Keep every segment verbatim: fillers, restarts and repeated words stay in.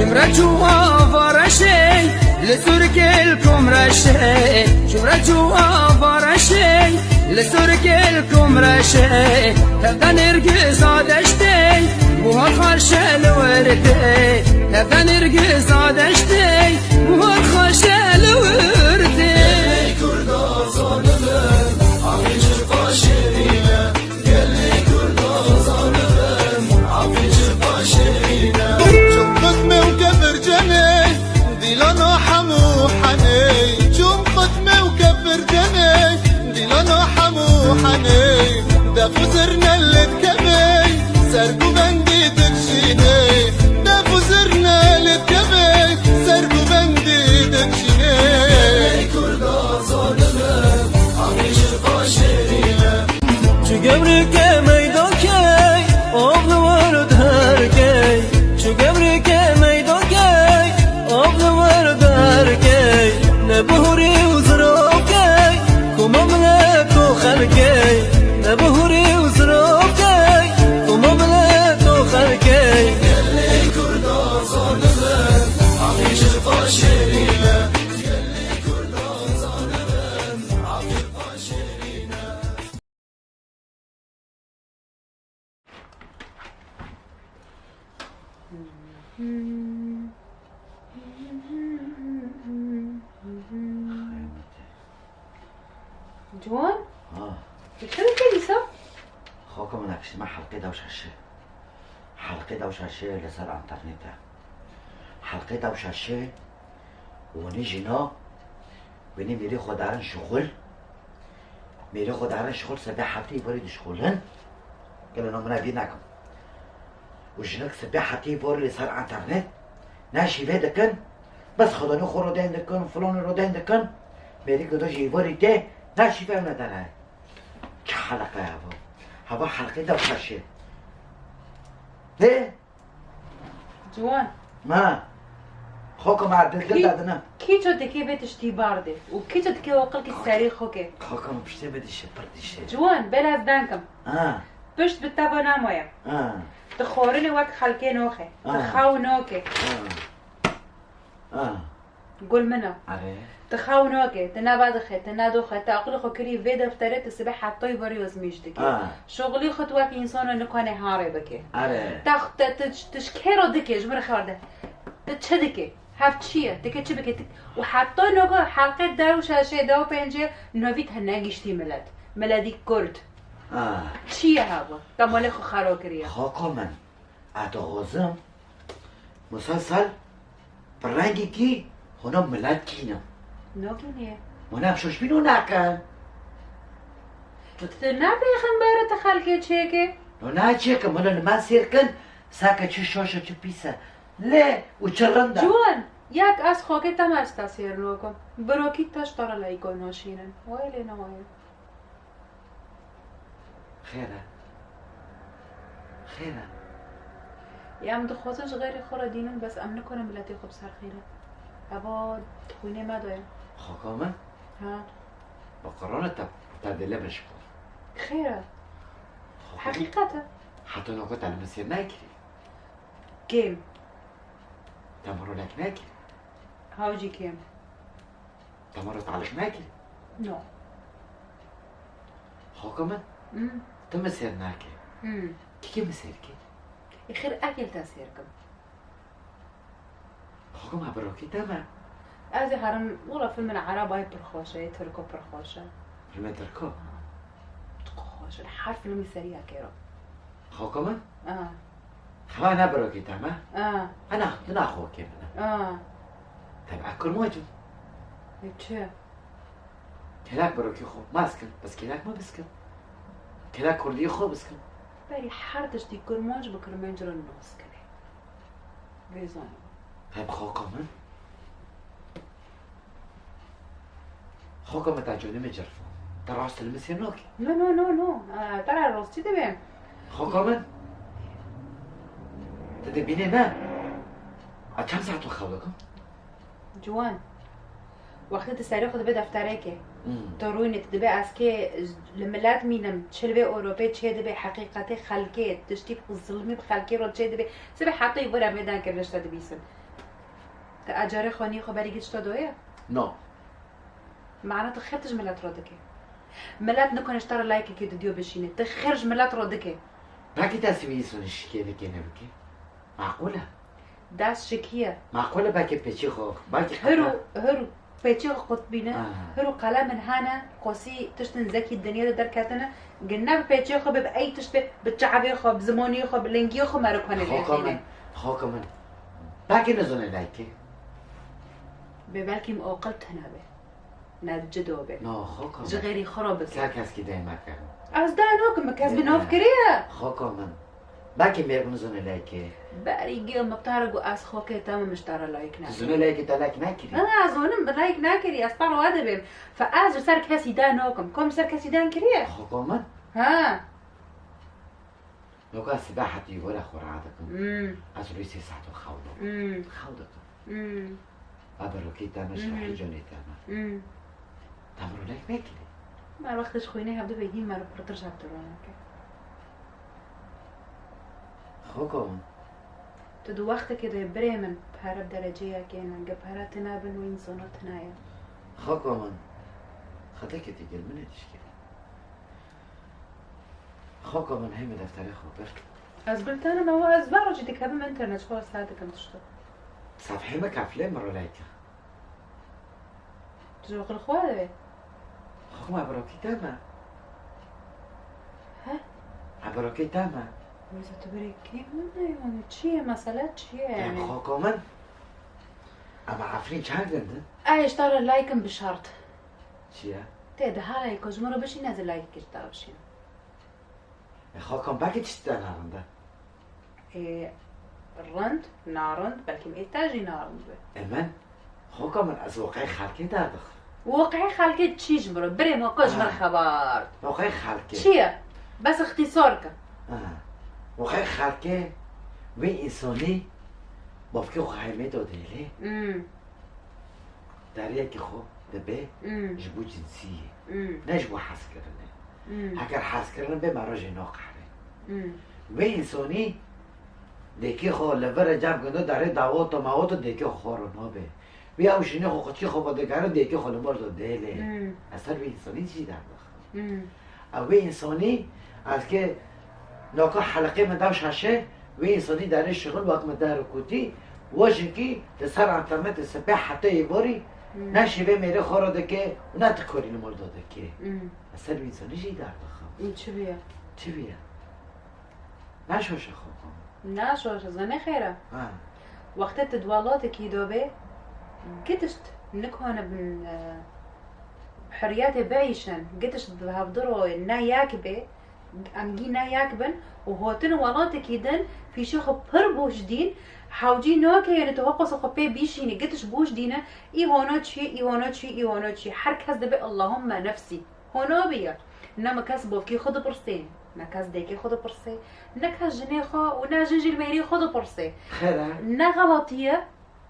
Çumre çû ava reşê, li Sûrkê li kom reşê. Çumre çû ava reşê, li Sûrkê li kom reşê. Hevde nêrgiza deştê, buhar xaşe li wirtê. Hevde nêrgiza deştê, buhar xaşe li wirtê. Kurda zalim, axê çi faşê. Gelê Kurda zalim, afê çi paşê ne. Çi qitme û kefir cenê, dîlana hemû henê. Çûm qitme û kefir cenê, dîlana hemû henê. Def û zirne li dikevê, ser ku bendî dikşînê. Def û zirne li dikevê, ser ku bendî dikşînê. Gelê Kurda zalim, afê çi paşê ne. Çi gemrike meydokey, av li wir derkey. Çi gemrike meydokey, av li wir derkey. Ne bi hûrî û zirovkey, ku milet û xelkey. Ne bi hûrî û zirovkey, ku milet û xelkey. Gelê Kurda zalim e, axê çi faşê ne. Gelê Kurda zalim e, axê faşê ne. Ciwan? Ha. Tu çi dikî dîsa? Xaka min, nexiştime helqê dewşa şê. Helqê dewşa şê li ser înternete. Helqê dewşa şê, winî jîna, winî mêrê xwe darin şixul. Mêrê xwe darin şixul, sibê heftê îvarî dişixulin. Gelo na min vî nekim. Û jinik sibê heftê îvarî li ser înternet ne şîvê dikin. Bes xwedanî xwe rodên dikin, filanî rodên dikin. Mêrê ku da ji îvarî tê, ne şîvê ew ne dene. Çi heleqe heva? Heva helqê dewşa şê. Lê Ciwan. Ma. Xoko ma dil dil Kî-, dadine. Kîço dikê vê tiştî bardê û kîço dikê oqil kî serî xo ke. Xoko ma piştê me dişe, pir dişe. Ciwan, bela ez dankim. Ha. Pişt bi te ve namaye. Ha. Tu xorine wek xelkê noxe. Tu Ha. xew noke. Ha. Ha. Gul min e. Are. Tu xew nake, tu neba dixe, tu nedoxe, tu aqilê xwe kirî vê defterê, tu sibê hetoyî verî ozmîş dikî. Ha. Şoxilî xwe tu wek însano nikane harê bike. Are. Te, te, tu, tu ji kê re dike, ji min re xeber de. Tu çi dike? Hev çi ye? Dike çi bike? Tu, û heta nake helqê dew şeşê dew pêncê novî te negiştî milet. Miletî Kurd. Ha. Çi ye heva? Te malê xwe xero kiriye. Xoko min. Ez dixwazim musalsel bi rengekî hûna milet kînim. Nokî niye? Hûna em şoşbîn û nakin. Tu, tu nabêxin bere te xelkê çêke? No ne çêke, min li me sêr kin, seke çi şoş e, çi pîs e. Lê û çi rind e. Ciwan, yek ez xokê te me ez te sêr nokim. Birokî te ji te re leyko noşînin. Wayê lê newayê. Xêr e. Xêr e. Ya em dixwazin ji xeyrê xwe re dînin, bes em nikarin miletê xwe bi ser xînin. Eva di xwînê me de ye. Xaka min? Ha. Bi Qur'anê te, te dile bişko. Xêr e. Xaka min? Heqîqet e. Heta noko te li min sêr nekirî. Kêm. Te min rûnek nekirî. Hawcî kêm. Te min re taliq nekir? No. Xaka min? Hmm. Tu min sêr nake. Hmm. Kî kî min sêr kir? Ê xêr, ez kê li te sêr kim? Xaka min, birokî te me. Ez ê herim, wela filmên Ereba yê pir xweş e, yê Tirko pir xweş e. Filmên Tirko? Ha. Tirko xweş e. Her filmî serî yekê re. Xaka min? A. Xewa ne birokî te me? A. Ana, tu naxokê min e. A. Teb'a kurmac im. Ê çi? Kêlek birokî xwe maz kin, bes kêlek me biskin. Kêlek kurdî xwe biskin. Berî her tiştî kurmac bi kirmenc re nas kinê. Vê zanî. Hem xaka min? Xaka min, te conê min cirfa. Te rast li min sêr nakî. No, no, no, no. Aa, te re rastî dibêm. Xaka min? Tu dibînî me? A çend saet we xew dikim? Ciwan. Wextê tu serê xwe dibê defterekê. Hmm. Tu rûnê, tu dibê ez kê li milet mînim, çi li vê Ewropê çê dibê, heqîqetê xelkê, tiştî zilmî bi xelkê re çê dibê. Sibê heta îvor em vê dengê rişte dibîsin. Te ecarê xwe nî xwe berî gişta doye? No. Mana tu xêr tu ji milet re dike. Milet nikane ji te re layikekê di diyo bişîne. Tu xêr ji milet re dike. Belkî destê wî îsonî şikê nikê nebike. Maqûl e. Dest şikiye. Maqûl e, belkî pêçî xwe, belkî Hir û, qepa- hir û pêçî xwe qutbîne. Ah. Hir û qelemin hene, qosî tiştin zekî dinyê de derketine. Gine bi pêçê xwe be, bi ey tişt be, bi çavê xwe, bi zimonê xwe, bi lingiyê xwe merikonê Xoka lêxîne. Min, xoka min. Belkî nizone layikê. Bê belkî min oqil tune be. Ne cido be. No, xoka min. Ji xêrî xwe re bike. Ser keskî dê meke. Ez dê nokim, min kes bi Ne. nov kiriye. Xoka min. Belkî mêr nizone layikê. Berî gê min tare got ez xokê te min ji te re layik Tu nakim. zone layikê te layik nekirî? Ha, ez zonim bi layik nekirî, ez te re wede bêm. Fe ez ji ser kesî dê nokim. Kom ji ser kesî dê kiriye? Xoka min. Ha. Noka sibe hetî were xwe rahat dikim. Hmm. Ez rûyê sê saet û xew dikim. Hmm. Xew dikim. Hmm. Ev birokî te me, Hmm. şahî canê te me. Hmm. Te min rûnek nekirî. Me wextê ji xwînê hevdu be hîn me re pirtir ji hevdu rûneke. Xoko min. Tu di wextekê de birê min pere bi dereceyekê ne. Ge pere tune bin wê însana tune ye. Xoko min. Xedekê tu gel min ê dişkirî. Xoko min hê min defterê xwe kir. Ez biltenim ew ez varo jî dikevim înternet, ji xwe re seh dikim tişto. Sefhê me keflê min rûneke. Tu ji xwe re xwe de. Xoko min, ev birokî te me. He? Ev birokî te me. Wisa tu birê kê min e, yanî çi ye, mesele çi ye, Em yanî? Xoko min. Em Efrîn çend gund in? Ey, ji te re layik im bi şert. Çi ye? Tê di halê ku ji min re bişîne, ez ê layikê ji te re bişînim. E, Xoko min, belkî tişt te narind e. Ê, rind, narind, belkî ê te jî narind be. E min, Xoko min, ez weqayê xelkê derdixim. Weqayê xelkê çi ji min re? Birê min ku ji min Ha. xebar. Weqayê xelkê. Çi ye? Bes ixtîsar ke. Ha. Weqayê xelkê, wê însonî bavkê xwe heymê do dêlê. Hmm. Deriyekî xwe dibe Hmm. ji bo cinsiyê. Hmm. Ne ji bo hezkirinê. Hmm. Heger hezkirin be, me re jê naqehre. Hmm. Wê însonî dêkê xwe li vir cem gundo derê dawoto mawoto dêkê xwe xoro nabe. Wê ew şînê xwe quçkê xwe vedigere dêkê xwe li mor do dêlê. Hmm. Ez ser wê însonî jî derdixim. Hmm. Ew wê însonî, ez ke naka heleqê min da şaşe, wê însonî derê şixul wek min der kutî, wajikî li ser internetê sibê heta êvarî, Hmm. ne şîvê mêrê xwe re dike û ne tikorî li mor do dike. Hmm. Ez ser wê însonî jî derdixim. Û çi bûye? Çi bûye? Ne şaşe Xoko min. Ne şaşe, zanê xêr e. Ha. Wextê tu di welatekî de be, gitiş nikane bin, e, bi hurriyetê biîşin, gitiş bi hevdu royê ne yek bê, em gî ne yek bin û hotin welatekî din pîşê xwe pir bûjdîn, hewcî nake, yanî tu hoqosa xwe pê bîşînî, gitiş bûjdîne, î hono çi, î hono çi, î hono çi. Her kes dibe Allahümme nefsî. Hono biye. Ne me kes bovkê xwe dipirsê, ne kes dêkê xwe dipirsê, ne kes jinê xwe û ne jin jî li mêrê xwe dipirsê. Xêr e. Ne xelatî ye,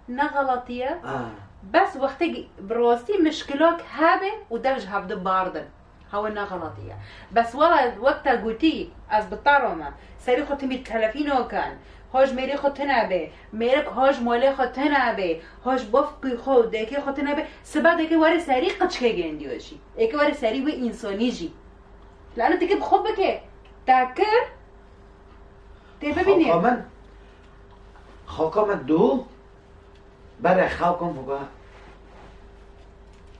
ne xelatî ye. Ah. Bes wextê bi rastî mişkilok hebe û dev ji hevdu bardin. Hewe ne xelatî ye. Bes wela wek te gotî, ez bi te re me. Serê xwe timî telefîno ken. Hoj mêrê xwe tune be. Mêrik hoj molê xwe tune be. Hoj bofkî xwe û dêkê xwe tune be. Sibe dêkê were serî qiçkê gêndiyo jî. Êkê were serî wê însonî jî. Lane tikê bi xwe bike. Te kir. Tê bibînê. Xaka min. Xaka min du. Berê xew kom bû,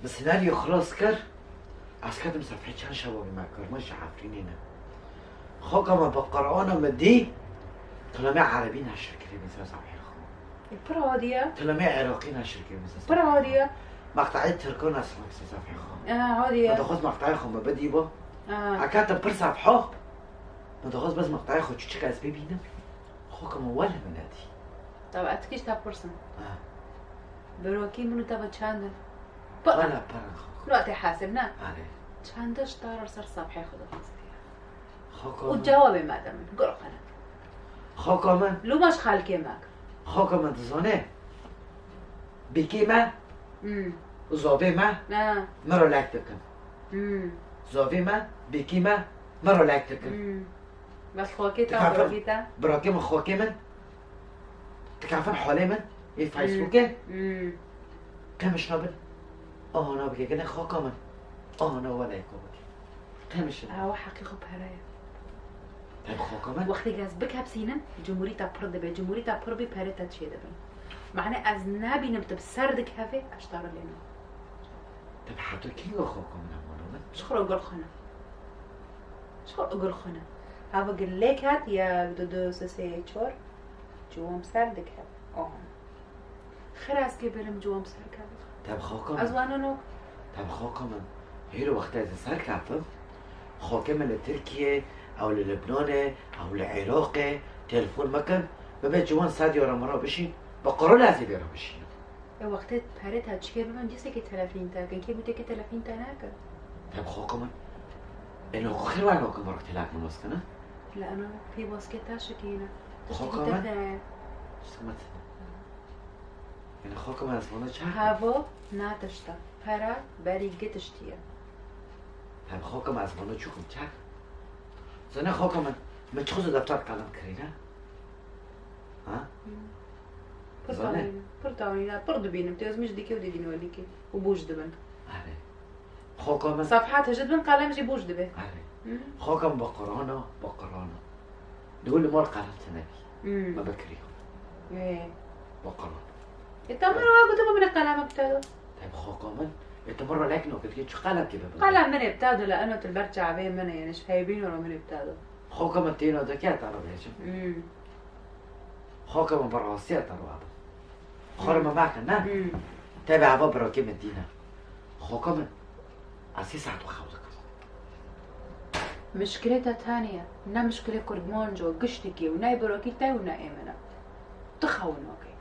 bi senaryo xilas kir, ez ketim sefhê çend şewa bî me kar, me ji Efrînê ne. Xaka me bi Qur'ana me dî, kilamê Erebî neşir kirî bî ser sefhê xwe. E, pir hadiye. Kilamê Iraqî neşir kirî bî ser sefhê xwe. Pir hadiye. Meqtayê Tirkan neşir kirî ser sefhê xwe. E, hadiye. Me dixwest meqtayê xwe me bidî bo. E. Ez ketim pir sefha, me dixwest bes meqtayê xwe çûçik ez bibînim. Xaka me wele min nedî. Tabii, ez tikî ji te bipirsim. Ha. Birokî min û te ve çend in? Pa- Wele pir in xaka. Lo tê hesib ne? Erê. Çend ji te re ser sefhê xwe dixwestiye? Xaka Û min. cewabê me de min, guro xwe ne. Xaka min. Loma ji xelkê me. Xaka min dizane. Bikî me. Hmm. Û zavê me. Ha. Min re lek dikin. Hmm. Zavê me, bikî me, min re lek dikin. Hmm. Bes xokê te, Dikafin, birokê te? Birokê min, xokê min. Dikafin holê min. Ê Facebookê? Hmm. Qemiş nabin. Ana bike gine xaka min. Ana we neyko bike. Qemiş in. Ewa heqî xwe pere ye. Te bi xaka min? Wextê ez bikepsînim, cumhurîta pir dibe. Cumhurîta pir bî, pere te çê dibin. Mane ez nabînim tu bi ser dikevê, ez ji te re lê nakim. Te bi heto kî go xaka min hemano min? Ji xwe re gul xwine. Ji xwe re gul xwine. Hava gul lê ket, yek, du, du, sê, sê, çor. Ciwan bi ser dikeve. Aha. Xêr ez kê belim ciwan bi ser keve. Te bi xaka min? Ez wana no. Te bi xaka min. Hêro wextê ez li ser kefim, xakê min li Tirkiye, ew li Libnanê, ew li Iraqê, telefon mekin, bibe ciwan sedya re min re bişîn, bi qirol ez ê bê re bişînim. E, wextê perê te çikê bibin, cîsekê telefîn te kin, kê gotê kê telefîn te nekin. Te bi xaka min. E, no ku xêr wayno kin, bi telefon nas kin, ha? La eno pê baskê te şikîne. Tiştekî Xaka te min? Te. Tiştek me tine. Yani xaka min ez vana çak. Havo na tişta. Pera berî gi tiştî ye. Hem xaka min ez vana çukum çak. Zane xaka min, min çiqo zû defter qelem kirîne? Ha? Hmm. Pir Zane? Tawîne, pir tawîne, pir dibînim. Tu ez min ji dikê û didîn we dikê. Û bûj dibin. Erê. Xoka min. Safha tije dibin, qelem jî bûj dibe. Erê. Hı. Xoka min bi Qur'ana, bi Qur'ana. Dû li mal qelem tine bî. Hı. Me bikirî. Ê. Bi Qur'an. Ê, te min re wa gotibû min ê qelemek bide do. Te bi xoka min. Ê, tu min re lek nokê, dikê çi qelem kê bibin? Qelem min ê bide do, la eno tu li ber çavê min e, yani ji peybîn re min ê bide do. Xoka min têna dike, te re bêjim. Hı. Xoka min bi rastî te re abim. Xwe re me mekin, ne? Hmm. Te bi ava birokê min dîne. Xoka min, ez sê saet xew dikim. Mişkilê te tenê ye. Ne mişkilê Kurmanco, giştikî û ne birokî te û ne ê min e. Tu xew nake.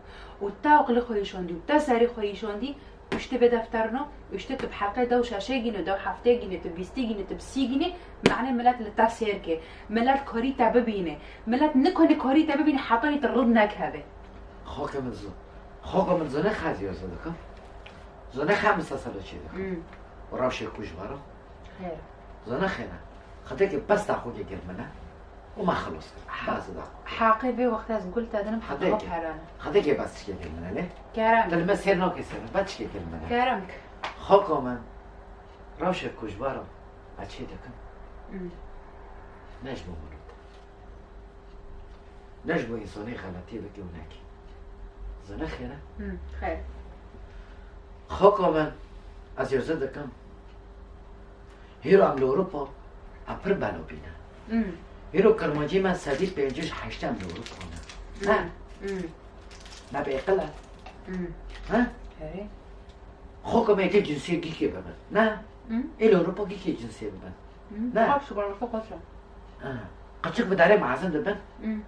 Û te aqilê xwe îşandî û te serê xwe îşandî, û ji te bê defterno, û ji te tu bi helqê dew şeşê gîne, dew heftê gîne, tu bîstî gîne, tu bi sî gîne, mane milet li te sêr ke. Milet karî te bibîne. Milet nikane karî te bibîne, hetanî tu rind nekeve. Xoka min zo-, xoka min zone xezî yo zodikim. Zone xe min seselo çê dikim. Hmm. Û rewşê ku ji varo. Xêr. Zone xêne. Xwedekê bes da xwe gel min e. Û me xilos kir. Bes da xwe. Heqê vê wextê ez gul te dinim, heqê xwe perane. Xwedekê bes tişkê gel min e lê. Kerem. Dil me sêr nake ser. Bes tişkê gel min e. Kerem. Xoka min. Rewşê ku ji varo. Ez çê dikim. Hmm. Ne ji bo min û te. Ne ji bo însanê xeletiyê bike û neke. Zane xêr e? Hı, xêr. Xoka min, ez yozê dikim. Hîro em li Ewropa, em pir belo bîne. Hı. Hîro Kirmancî me sedî pêncî û heşt em li Ewropa ne. Hı, Ne? Hı. Me bi êqil e. Hı. He? Herê. Xoka me yekê cinsiyê gîkê bibin. Ne? Hı. Ê li Ewropa gîkê cinsiyê bibin. Hı. Ne? Xaç, xaç. Ha. Qıçık bi darê mezin dibin. Hı.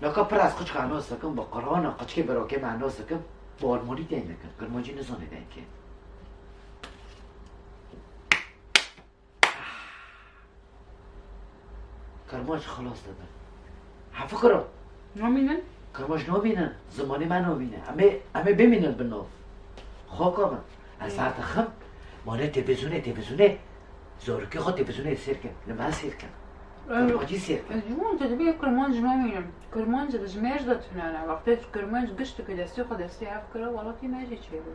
Laka pir ez qıçka nos dikim, bi Qur'ana qıçkê birokê me nos dikim, bi Almanî deyn dikin. Kirmancî nizane deyn kê. Kirmanc xilas dibin. Hefikiro. Namînin? Kirmanc namînin. Zimanê me namîne. Em ê, em ê bimînin bi nav. Xoka min. Ez Ê. Her dixim, mane televîzyonê, televîzyonê. Zarokê xwe televîzyonê sêr kin. Li me sêr kin. Ê, Kirmancî sêr kin. Ê, ciwan tu dibê Kirmanc namînin. Kirmanc li ji mêj de tune ne. Wextê tu Kirmanc giş dike destê xwe destê hev kira, welatî me jî çêbû.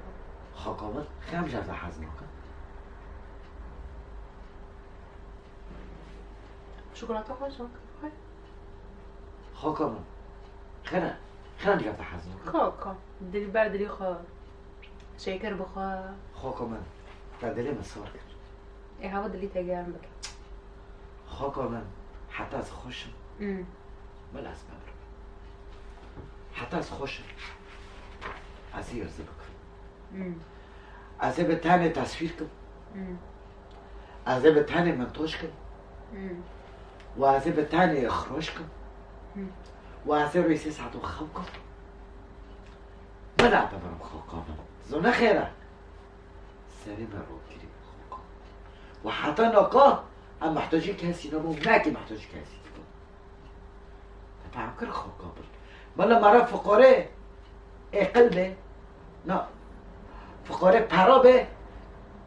Xoka min. Xem ji hev de hez nakin. Şokolata xwe çak. Xwe. Xoka min. Xêr e. Xêr e, diga te hez nakim. Ka, ka. Dilber dilî xwe şeker bixwe. Xoka min. Te dilê min sar kir. Ê, hava dilî te germ bike. Xoka min. Heta ez xweş im. Hmm. Bila ez memirim. Heta ez xweş im. Ez ê yozî bikim. Hmm. Ez ê bi tenê teswîr kim. Hmm. Ez ê bi tenê montaj kim. Hmm. Û ez ê bi tenê ixroj kim. Hmm. Û ez ê rê sê saet û xew kim. Bila bimirim xoka min. Zone xêr e. Serê me rokirî xoka. Û heta naka em mihtacî kesî nebûn, nekî mihtacî kesî dibûn. Te fehm kir xoka bir. Mala me re fiqare êqil be. Na. Fiqare pera be.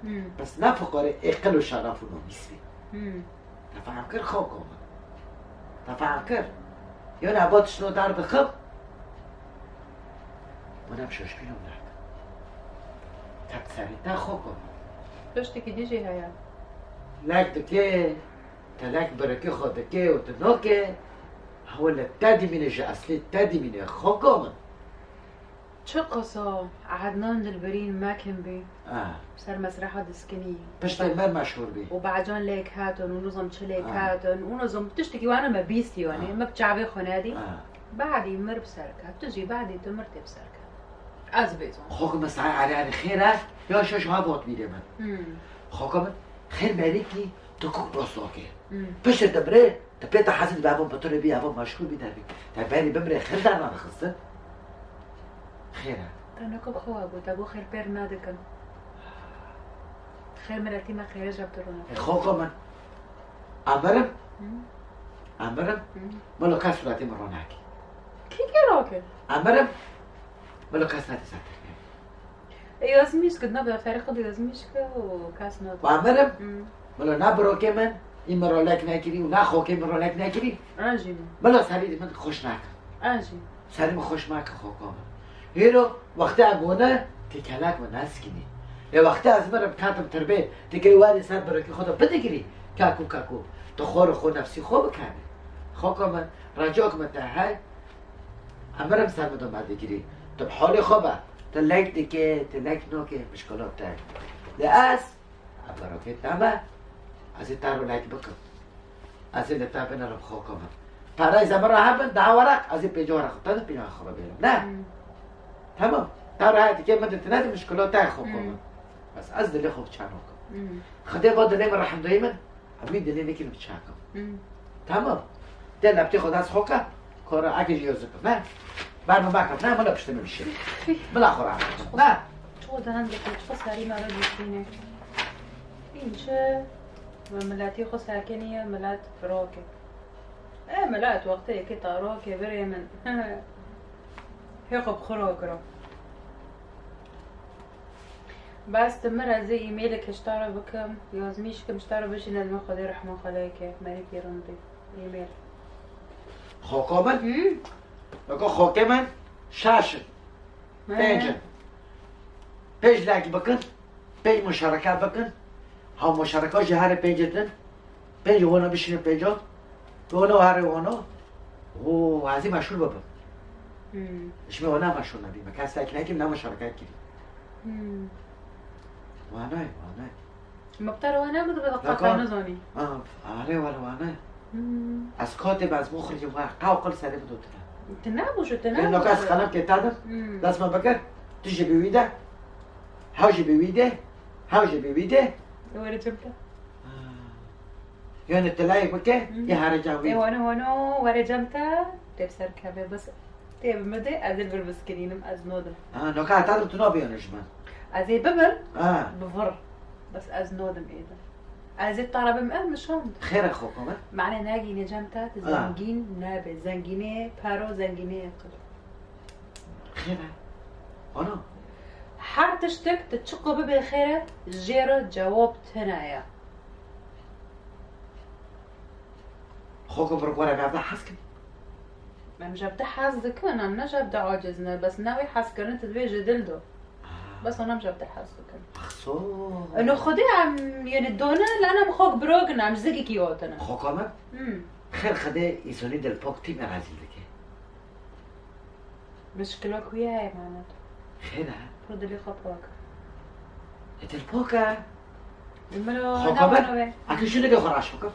Hmm. Bes ne fiqare êqil û şeref û nomîs be. Hmm. Te fehm kir xoka min. Te fehm kir. Yone eva tiştno derdixim. Wana şaşkî ne wina. Tek serî te xoko. Tiştekî dî jî heye. Lek dike, te lek birikî xwe dike û tu noke. Hewe li te dimîne, ji eslê te dimîne, xoko min. Çi qisa, Ednan dilberîn mekin bî. Ah. Ser mesreha diskinî. Piştê me meşhûr bî. Û bacan lêk hatin û nizam çi lêk Ah. hatin û nizam tiştekî wana me bîstî wanê, Ah. me bi çavê xwe nedî. Ah. Badî mir bi ser ket, tu jî badî tu mir tê bi ser ket. Ez bêzan. Xok min say erê erê xêr e, ya şaş ha bot bîrê min. Hmm. Xok min xêr merîkî tu kuk dostokê. Hmm. Piştê dimrê, tu pê te hezin be, evan bi tu re bî, evan meşgûl bî, te bî. Te berî bimrê xêr derna dixistin. Xêr e. Te niko bi xwe got, te got xêr pêr nadikim. Xêr miletî me xêre jeb dirûne. E, xoko min. Emirim. Hmm. Emirim. Hmm. Milo kes suretê min ronakî. Kî kê roke? Emirim. Milo kes nate ser têrkê. E, yazmîş kir, ne bi ferî xwe de yazmîş kir û kes nate. Emirim. Hmm. Milo ne birokê min, î min rolek nekirî û ne xokê min rolek nekirî. An jî min. Milo serî min xweş nakim. An jî. Serî min xweş make xoko min. Hêro wextê egone têkelek min neskinî. Lê wextê ez mirim katim tirbê, tu girî warî ser birokî xwe de bidigirî. Kaku kaku. Tu xor xwe nefsî xwe bikanî. Xoko min, recok min te hey. Emirim ser min de me digirî. Tu bi holê xwe be. Tu lek dike, tu lek noke, mişkilo te. Lê ez, ev birokê te me. Ez ê te rolek bikim. Ez ê li te binerim xoko min. Perey ze min re hebin, daha weraq, ez ê pêncî weraq te de pîna xwe bêrim. Ne? Hmm. Tamam. Te re dike min de tine de mişkilo te xoko min. Hmm. Bes ez dilê xwe çano kim. Hmm. Xwedê bo dilê min rehmdoyê min, em wî dilê nekin çakim. Hmm. Tamam. De neptê xwe dest xwe ke, kora eke jî yozik. Ne? Ber min bakam. Ne, min piştê min bişê. Bila xwe rahat. Ne? Ço de hende ke, ço serî me re dîsîne. Înçe. Ve miletî xwe sekiniye, milet firoke. E, milet wextê yekê taroke, birê min. Hê xwe bi xwe rokiro. Bes tu mir ez ê e-mailek ji te re bikim, yazmîş kim ji te re bişîne, ez me Xwedê rehma xwe lê ke, merîkî rindî. E-mail. Xoko min? Hı? Weke xokê min şaş in. He. Pênc in. Pênc lek bikin. Pênc muşereke bikin. Ha muşereke jî herê pênc din. Pênc wano bişîne pênc o. Wano herê wano. Oo, ez ê meşhûr bibim. Hmm. Ji me wana meşhûr nebî. Me kes lek nekî, ne muşereke kirî. Hmm. Wanay, wanay. Muktar wana bidibe de Dakar. Qata nizanî. Ah, are were wane. Hmm. Ez kotê be ez muxrijim wa, qaw qil serê bidotine. Tine bû şu, tine Lê bû noka ez şu. Qelem kê tadim, Hmm. Dest me bikir, tu jî bi wî de, hew jî bi wî de, hew jî bi wî de. Were çimte. Ah. Yani tilayê bike, Hmm. Ya hare ca wî. E, wano, wano, were cem te, tê bi ser keve, bes. Tê bi min de, ez ê li vir biskirînim, ez nodim. Ha, noka heta tu nabiyane ji min. Ez ê bibim, Ha. Bi vir. Bes ez nodim êde. Ez ê tarabim ev nişand. Xêr e xoko me. Mane nagîne cem te, tu Ha. Zengîn nebe. Zengînê paro, zengînê qil. Xêr e. Ana. Her tiştek tu çiqo bibe xêr e, jê re cewab tune ye. Xoko bi rikore be evde hez kin. Em ji evde hez dikin, em ne ji evde aciz ne, bes ne wê hezkirin tu divê ji dil do. Ah. Bes hûn em ji evde hez dikin. Axso. Eno xwedê em, yani done, lan em xok birogin, em zigikî otine. Xoko me? Hmm. Xêr xwedê îsonî dilpok tî me rezîl dike. Mişkilo ku ye emanet. Xêr e? Pir dilê xwe pak. E, dilpok e. Min o Xwe nabana be. Eke şûneke xwe raş bikim.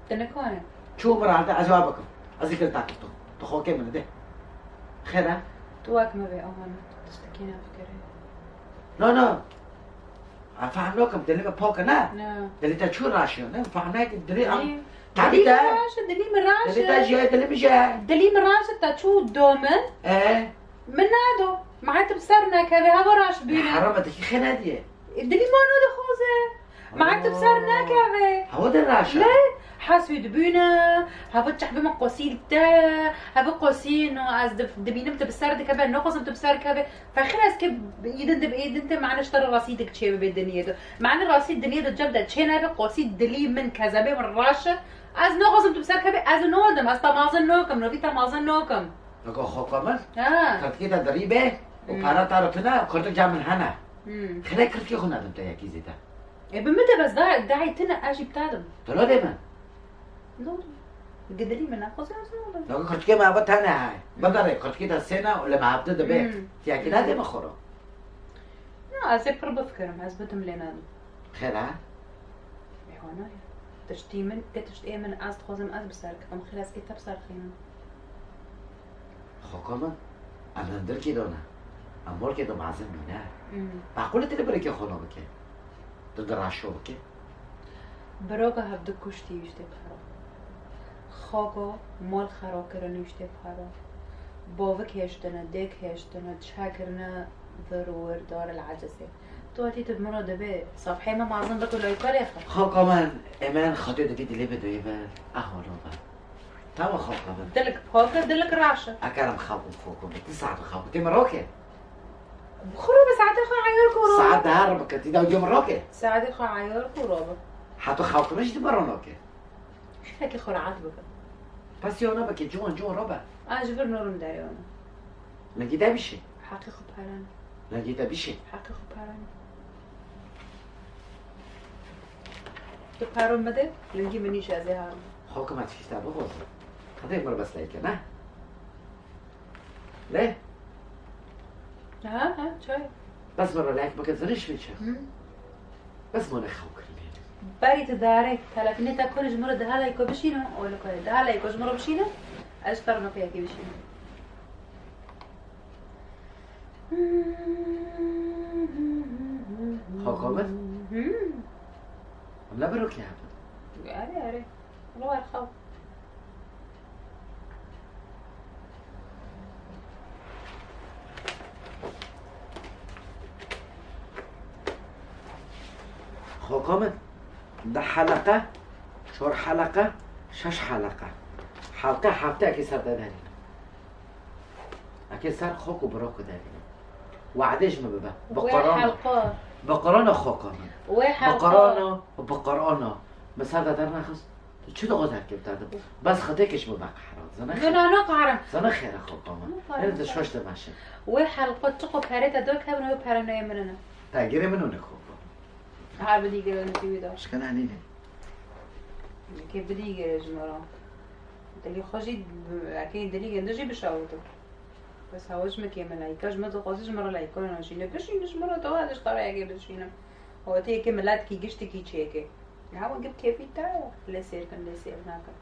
Te nikane. Çû min rahat, ez ê wa bikim. Ez ê kil takir tu. Tu xokê min de. Xêr e? Tu wek min be emanet. Tiştekî nafikirî. No, no. A, fehm nakim, dilê me pak e, ne? Ne. Dilê te çû raşiyo, ne? Fehm nakim, dilê an. Dilî, Tabii dilî de. Min raş e, dilî min raş e. Dilê te jî, dilê min jî. Dilî min raş e, te çû do min. E? Min nado. Ma tu bi ser nekeve, hava raş bîne. Haram e, te kî xê nediye. Dilî min wano dixwaze. Ma tu bi ser nekeve. Hava de raş e. Lê, hes wî dibîne, hava çehbê min qosî te, hava qosî no, ez dib-, dibînim tu bi ser dikeve, naxwazim tu bi ser keve. Fexir ez ke îdin dib-, îdin te mane ji te re rasî dik çê bibe diniyê de. Mane rasî diniyê de cem de çê nebe, qosî dilî min, kezebê min raş e. Ez naxwazim tu bi ser kevê, ez nodim, ez te mazin nokim, novî te mazin nokim. Ego xoka min, Ha. Tirkî de dirî be û Hmm. para taro tune, kurdik ca min hene. Hmm. Xire tirkî xwe nadim te yekî zêde. E, bi min de bes da, dayê tine, ez jî bi te dim. Tu lo dê min. Ne oldu? Gidilî min naxwazim ez ne oldu? Ego kurtikê me ebe tane hay. Bidere, kurtikî de sêne û li me hevde dibe. Hmm. Tiyekî Hmm. nadê min xoro. Na, ez ê pir bifikirim, ez bidim lê nadim. Xêr e? Ê, wa nayê. Tiştî min, ti tişt ê min, ez dixwazim ez bi ser kitim. Xêr, ez ê te bi ser xînim. Xoko min, em hindirkî done. Em molkê do mazin mîne. Hmm. Maqûl e tu li birêkê xwe no bike. Tu di raşo bike. Biroka hevdu kuştî wî ji tê paro. Xoko mol xero kirine wî ji tê paro. Bovik hêştine, dêk hêştine, çekirine vir û wir dar el ecizê. Tu hatî tu bi min re dibê safheyê me mazin bik û layîkarê xwe. Xoko min, ê min xatê dibî dilê bi doyê bi, ehwalo bi. Tamam xoko min. Dilik pak e, dilik raş e. Ekerem xew û xoko bi. Ti saet xew bi. Ti min roke. Xuro bi saetê xwe eyar ku ro. Saet dehar bike. Ti daw diyo min roke. Saetê xwe eyar ku ro bi. Heta xew kiriş di baronoke. Şefekî xwe rahat bike. Pasiyona bike, ciwan, ciwan robe. A ji vir norim derê ona. Lengî te bişî. Heqî xwe perane. Lengî te bişî. Heqî xwe perane. Tu paro min de, lengî min nîşe ez ê harim. Xokima tişta bixwazim. Qedê mir bes leyke, ne? Ne? Ha, ha, çay. Bes mir leyk bike ziriş mi çi? Hı. Bes mane xew kirîne. Berî tu darê, telefonê te kur ji min re diha leyko bişîne, o li koyê. Diha leyko ji min re bişîne, ez ji te re nokeyekê bişîne. Xoko min? Hı. Em ne birokê hebin? Erê, erê. Li wer xew. Xoko min, di heleqe, çor heleqe, şeş heleqe. Heleqe hefteyekê ser de derîne. Ekê ser xok û birok derîne. We'dê ji min bibe. Bi Wê Qur'ana. Helqa. Bi Qur'ana xoko min. Wê Bi helqa. Qur'ana, bi Qur'ana. Min ser de dernaxist. Tu çi dixwaz her kevta de? Bes Xwedê kişt min be qehra. Zana xêr. Guna no qehra. Zana xêr e xoko min. No qehra, Her no de qehra. şoş de meşe. Wê helqa çiqo perê te dor kevin wê pere noyê min ne. Ta girê min ne xoko. Her bidî girê min tî wî de. Şkana nîne. Ke bidî girê ji min re. Dilî xwe jî, ekê dilî gende jî bişawite. Bes hewa ji min kêm e layîka, ji min dixwaze ji min re layîka nişîne. Bişîne ji min re, dewa ez ji te re yekê bişînim. Hotê yekê miletkî giştikî çêke. Hewa gib kêfî te ye. Lê sêr kin, lê sêr nakin.